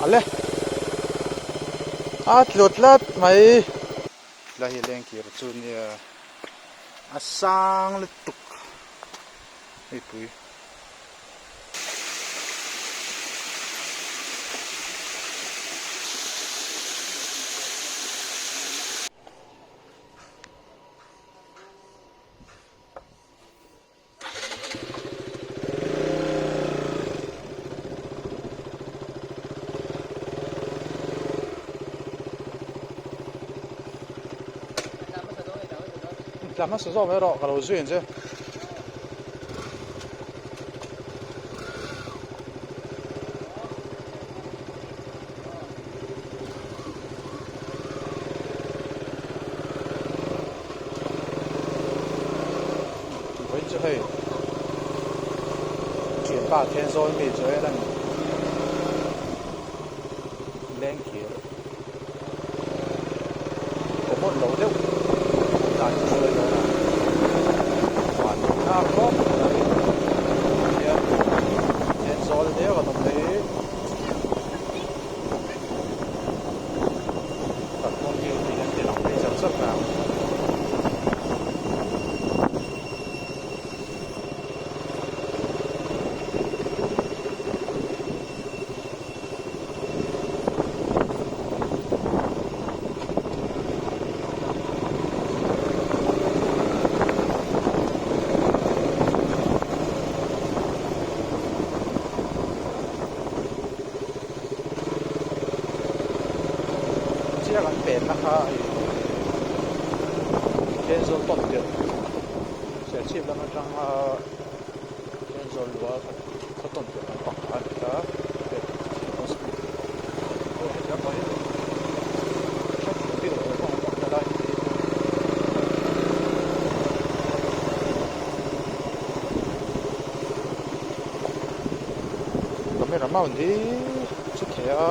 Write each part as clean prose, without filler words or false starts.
Ale a tlu tlat mai. Helai hi lengkir chu nia a sang lutuk hei pui. Tla hmasa zawk mai rawh ka lo zui ang che. Vawiin chu hei thianpa Thenzawl mi Joel a ni lengkir common lo deuh dan chu hruai dawn a van thlak khawp mai hian Thenzawl deuh an awm mai. Kalkawng hi ti hian ti lang phei char char mai ang. Chiah kan penna kha ih Thenzawl tawn tirh Serchhip lam atanga Thenzawl lua khaw tawn tirh kan pak a ni ta Camera mount hi chu thei a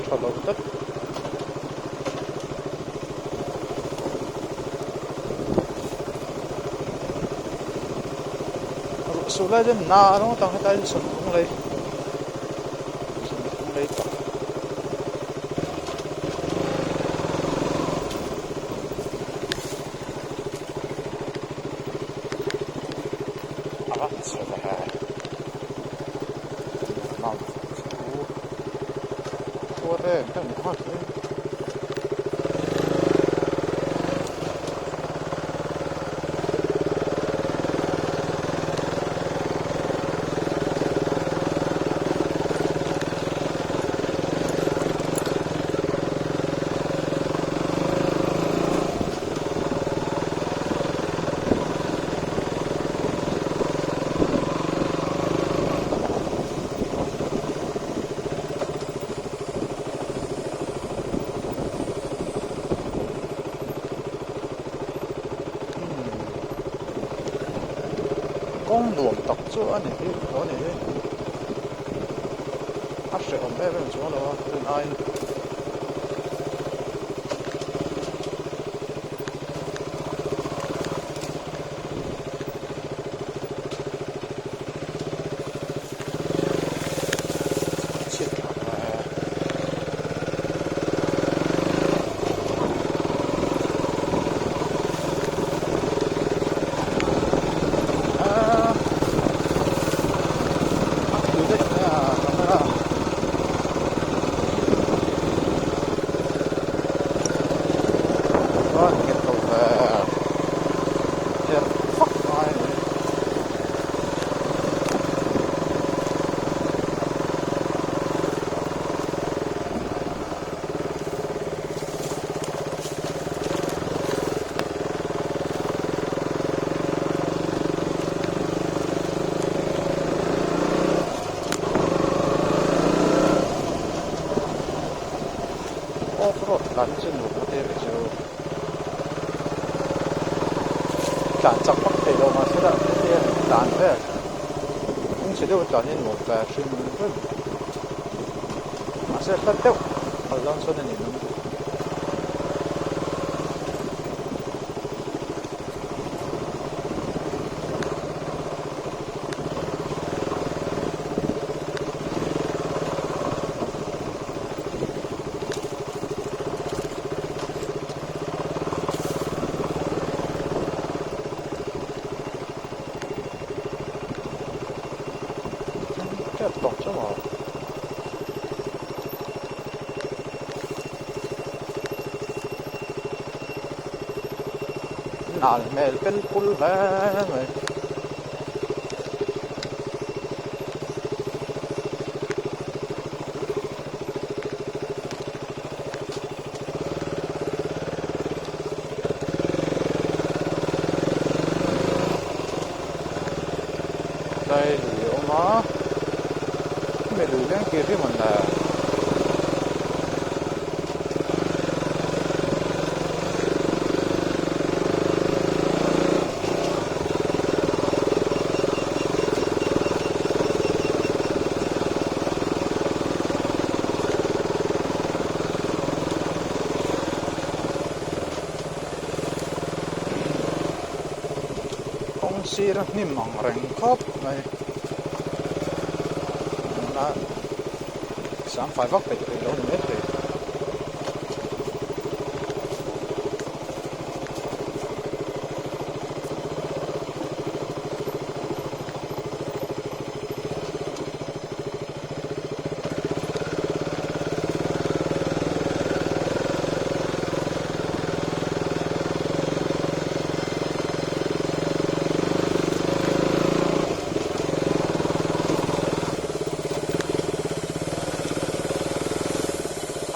tha lo tlat. Ruah suh lai chuan na a rawng atang hetlai hi sawmthum lei sawmthum lei tak. A va chhe ve mount chu khuar em em a khin. Kawng nuam tak chu a ni hi lo a ni hi a hrehawm em em chuang lo a rin aiin. Chuan nghet lo ve herh vak ngai a ni. Off road tlan hi chu nuam ngawt em chu tlan chak vak thei lo mahse lah hetia tlan vel kawng chhe deuh tlan hi nuam ve hrim hrim mahse hlat deuh kal dawn chuan a ni mai. tep tawng chu maw. Nal hmel pel pul hle mai. Tlai lui a awm a hemi lui leng kir hi mawn le. Kawng sir a hnim ang reng khawp mai a sang fai vak peih rih lo ni maithei.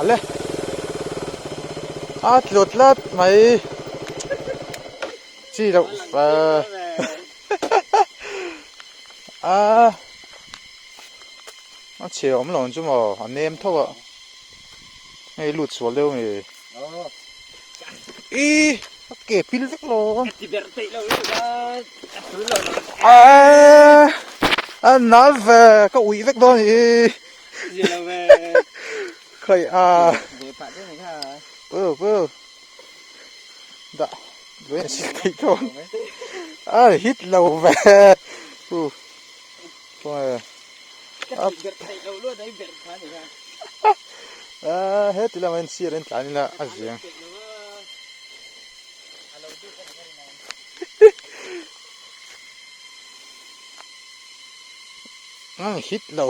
Ale a tlu tlat mai chi loh a a chhe awm lo ang chu maw a nem tho a hei lut sual deuh a ni ih a ke pil vek lo a a nal ve ka uih vek dawn a ni khawi a pu dah lui an sil theih dawn a hit lo ve u a heti lamah hian sir an tlan ila a ziang an hit lo.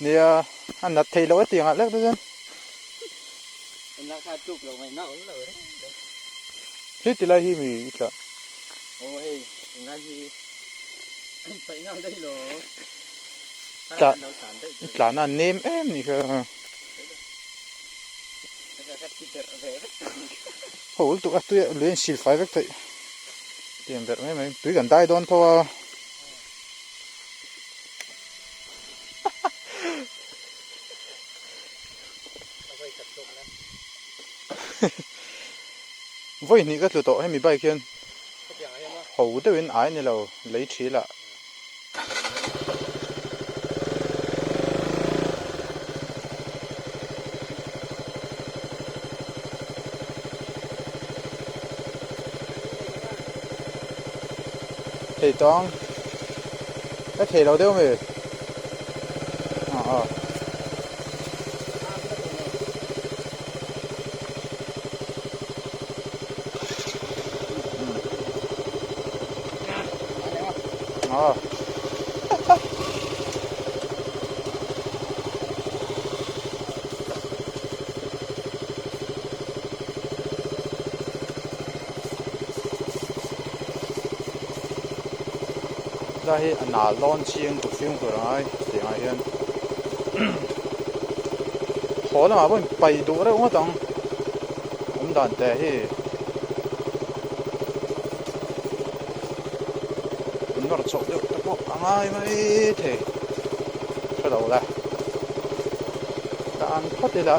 Nia a nat thei loh a tiang ah lek te chuan Hei ti lai hi mi i tlah Tlah i tlahna a nem em ni kha. Ho lutuk a tui a lui a insil fai vek theih tiang berh mai mai tui kan dai dawn tho a. Vawi hnih ka tlu tawh hemi bike hian ho deuhin ai ni lo lei thil ah. Thei tawng ka thei lo deuh mi ah ah. Ah. Lai hi a nal dawn chiang tur fimkhur a ngai tiangah hian haw lamah pawh in paih duh reuh ngawt ang awm dan te hi. Nawr chhoh deuh te pawh a ngai mai thei hre lo le dan phawt ila.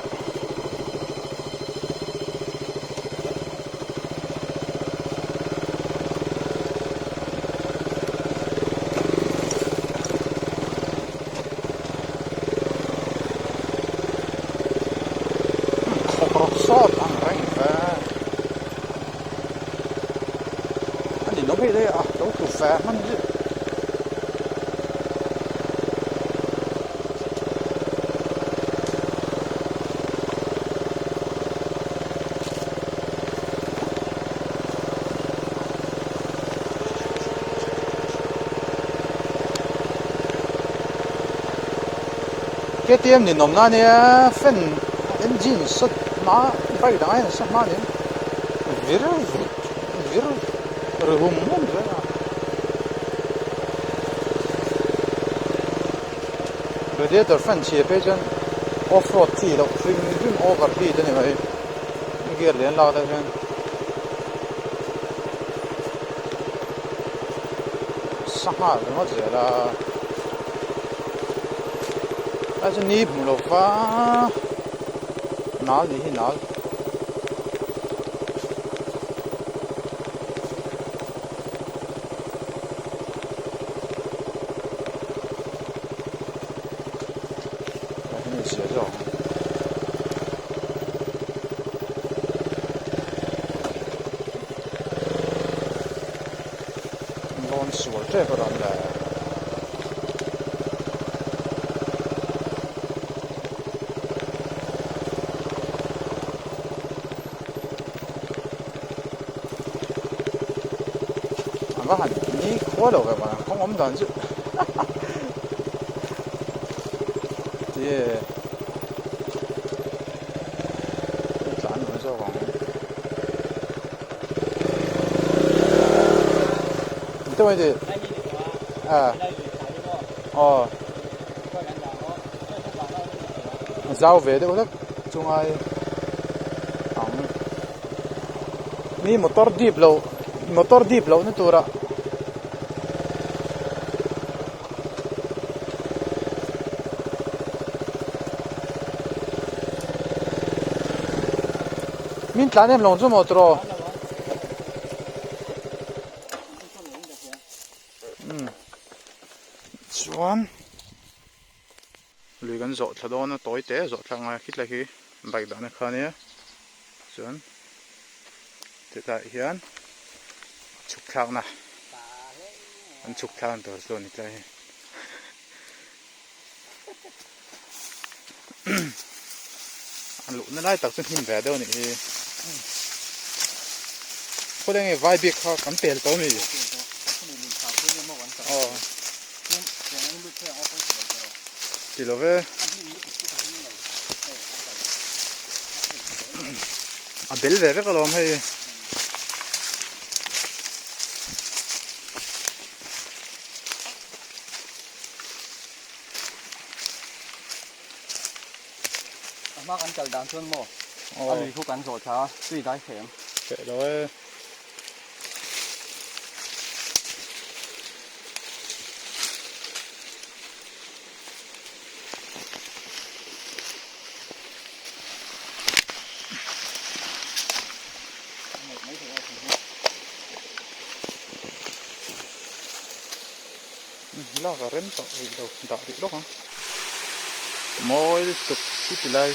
Khawk rawk sawt ang reng ve. A ni nawm hei le a lo tlu fe hman hi. KTM ninawmna ania fan engine sa hma bike dang aiin sa hma aniang vir vut vir ri hum hum zel a radiator fan chhia phei chuan off road chi loh hrim hrim over heat a ni mai gear lian lak deuh hian. Sangha ringawt zel a a chu ni hmu lo va nal nih hi nal. Lawn sual tep a rawn le. A va han ni khua lo ve mah kawng awm dan chu ti tlan awm zawk ang. Aw zau ve deuh hlek chu ngai ang mi motor dip loh motor dip loh na turah min tlan em lawng chu maw tiraw. Chuan lui kan zawh thla dawn a tawi te zawh thlak ngai a khitlai khi bike dahna kha ania chuan chutah hian chhuk thlakna an chhuk thlak ang tur chu a ni tlai hi a luhna lai tak chu hnim ve deuh a nih hi khaw leng nge vai bik kha kan pel tawh a mi aw ti lo ve a bel ve vek alawm hei. A hma kan kal dan chuan maw a lui khu kan zawh thla a tui dai hrem. Hreh lo e. Lak a rem tawh rih lo dah rih lawk ang mawi lutuk chu ti lai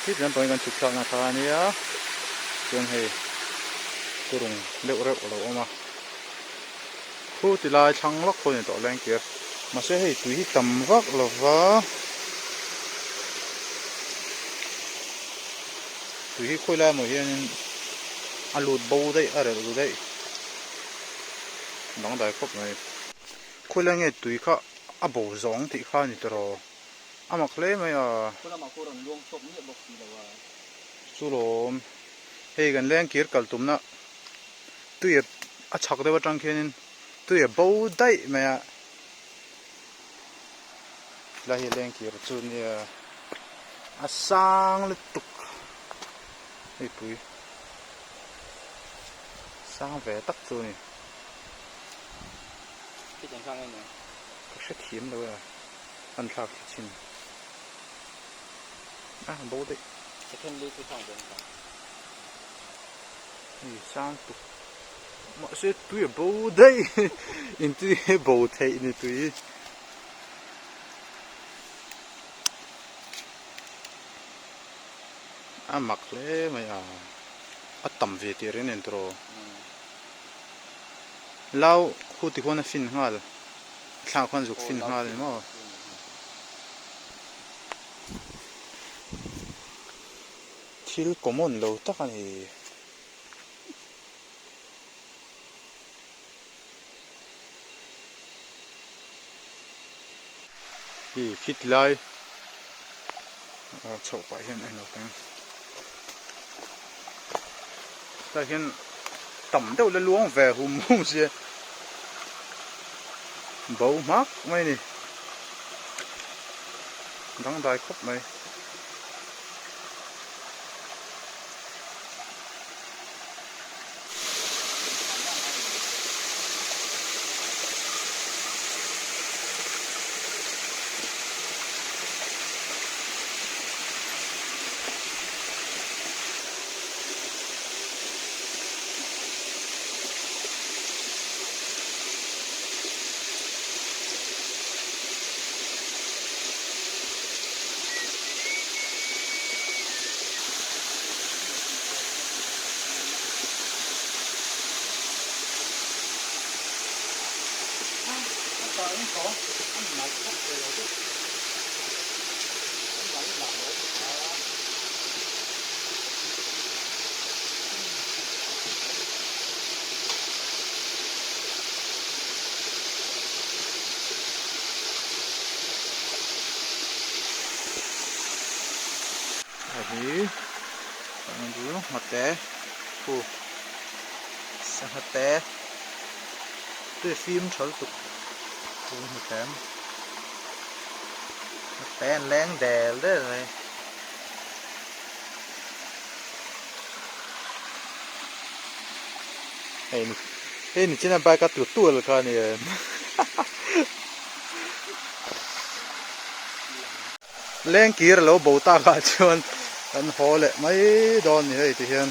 thil lampang hi kan chhuk thlakna kha a nia chuan hei kurung deuh reuh a lo awm a khu ti lai thlang lawk pawh a ni tawh lengkir mahse hei tui hi tam vak lo va tui hi khawi lai emaw hianin a lut bo daih a relh ru daih. Dangdai khawp mai. Khawilai nge tui kha a bo zawng tih kha a ni tawh a mak hle mai a. Khaw lamah pawh rawn luang chhuak miah bawk si lo a. Chu lawm. Hei kan leng kir kal tumna tui a chhak deuh atang khianin tui a bo daih mai a. Helai hi leng kir chu nia a sang lutuk hei pui. Sang ve tak chu a ni. Ka hre thiam lo e an thlak thla chhin a bo daih. Hei sang tuk mahse tui a bo daih in tui bo theih ni tui. A mak hle mai a. A tam ve tih reng nen tawh lau khu ti khuan a fin nghal thla khuan zuk fin nghal a ni maw thil common lo tak a ni. Hi khit lai. Chhoh pah hian a inlo teng. Tah hian tam deuh la luang ve hum hum sia bo hmak mai a ni dangdai khawp mai. Hei hi nghate khu sangha te tui fim tha lutuk chu hmu tlem nghate an leng del del mai. Hei hei nichina bike a tlu tual kha a ni em Lengkir a lo bo tak ah chuan kan haw leh mai dawn ni hei ti hian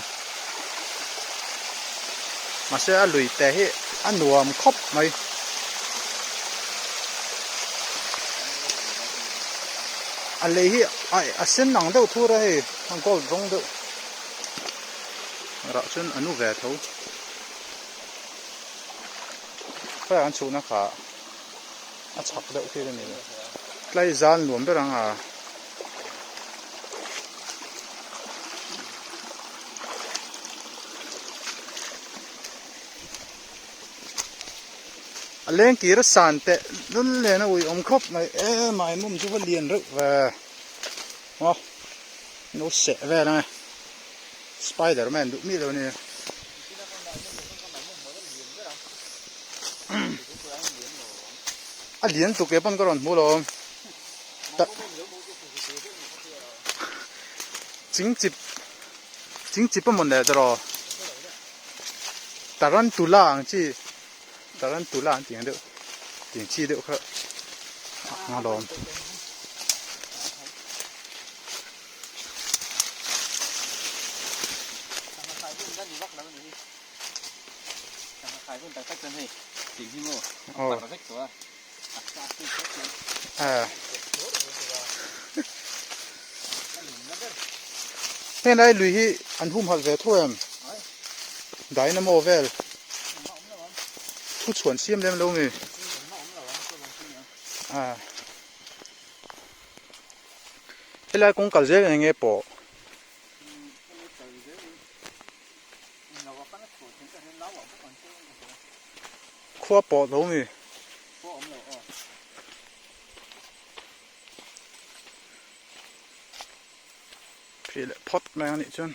mahse a lui te hi a nuam khawp mai. A lei hi a sen ang deuh thur a hei a gold rawng deuh rah chuan a nu ve tho khawiah an chhuhna kha a chhak deuh khi a ni tlai zal nuam ber ang a. A leng kir a san teh lul nen a ui awm khawp mai e maimawm chu va lian reuh ve aw no seh vel ang e spider man duh miah lo a nia. A lian tuk e pawn ka rawn hmu lo chingchip chingchip a mawn leh tawh rawh. Tarantula ang chi tarantula an tih ang deuh tih chi deuh kha a lawm. Heng lai lui hi an humhalh ve tho em? Dynamo vel thu chhuan siam lem lo mi? Helai kawng kal zel eng nge pawh? Khua pawh lo mi? Phih leh phawt mai ang anih chuan.